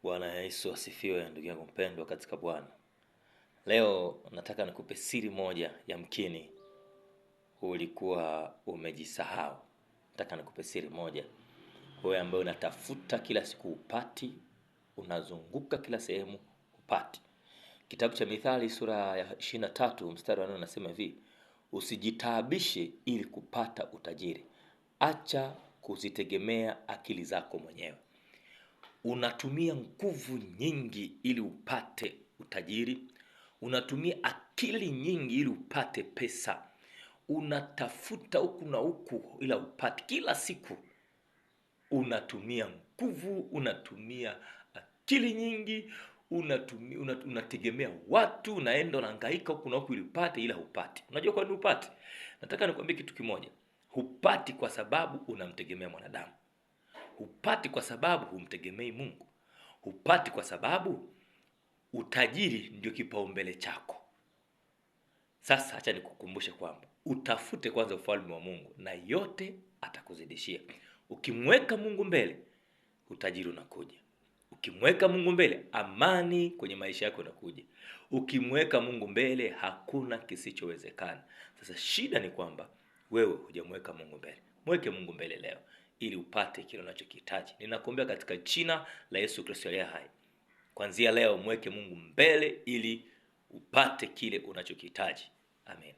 Bwana Yesu asifiwe, ndugu yangu mpendwa katika Bwana. Leo nataka nikupe siri moja, yamkini ulikuwa umejisahau. Nataka nikupe siri moja, wewe ambaye unatafuta kila siku upati, unazunguka kila sehemu upati. Kitabu cha Mithali sura ya 23 mstari wa 4 unasema hivi: usijitaabishe ili kupata utajiri, acha kuzitegemea akili zako mwenyewe. Unatumia nguvu nyingi ili upate utajiri, unatumia akili nyingi ili upate pesa, unatafuta huku na huku ila upate. Kila siku unatumia nguvu, unatumia akili nyingi, unatumia, unategemea watu, unaenda unahangaika huku na huku ili upate, ila hupati. Unajua kwa nini hupati? Nataka nikwambie kitu kimoja, hupati kwa sababu unamtegemea mwanadamu. Hupati kwa sababu humtegemei Mungu. Hupati kwa sababu utajiri ndio kipaumbele chako. Sasa acha nikukumbushe kwamba utafute kwanza ufalme wa Mungu na yote atakuzidishia. Ukimweka Mungu mbele, utajiri unakuja. Ukimweka Mungu mbele, amani kwenye maisha yako inakuja. Ukimweka Mungu mbele, hakuna kisichowezekana. Sasa shida ni kwamba wewe hujamweka Mungu mbele. Mweke Mungu mbele leo ili upate kile unachokihitaji. Ninakuombea katika jina la Yesu Kristo aliye hai. Kuanzia leo mweke Mungu mbele ili upate kile unachokihitaji. Amen.